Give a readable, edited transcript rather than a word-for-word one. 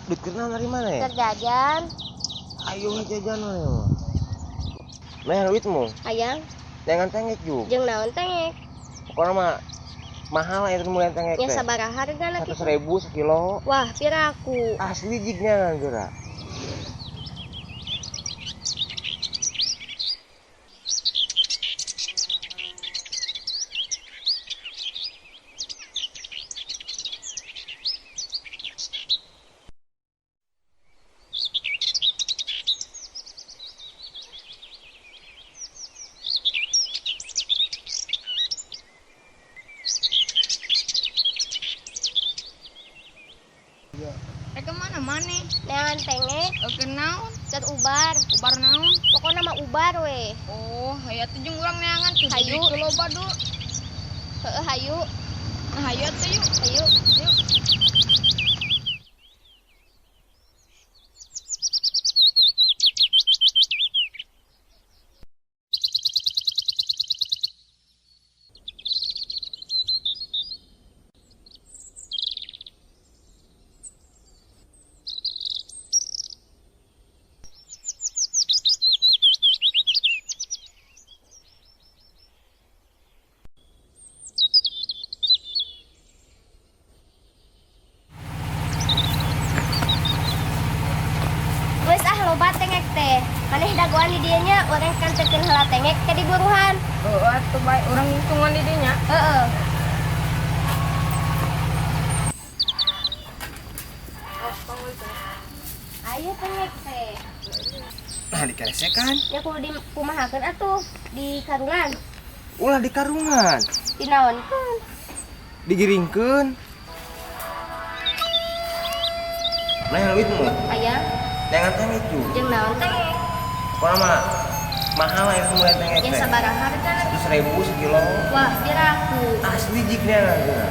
Duit keur dari mana ya? Keur jajan. Ayo jajan we mah. Meh duitmu? Hayang. Jangan tengek juga. Jeung naon tengek? Pokoknya mah mahal ya mulai tengek teh. Nya sabaraha hargana kitu? 100.000 sekilo. Wah, piraku. Asli jignya geura. Kemana maneh? Neangan tengek. Keur naon? Keur ubar. Ubar naon? Pokona mah ubar we. Oh, hayu atuh jeung urang neangan tuh. Hayu. Duit loba du. Heeh, hayu. Nah, hayu atuh yuk. Hayu. Yuk. Wes ah loba tengek teh. Maneh dagoan di dieu nya urang kan teukeun heula tengek ke di buruhan. Heeh atuh bae urang tungguan di dinya. Heeh. Ayo tengek teh. Nah, dikeresekan. Nya kudu dikumahakeun atuh di karungan. Ulah di karungan. Dinaonkeun? Digiringkeun. Nah, duitmu? Hayang. Jangan tengek juga. Jeung naon tengek? Pokoknya mah mahal ya mulai tengek Nya teh. sabaraha hargana? 100.000 sekilo. Wah, piraku. Asli jignya geura.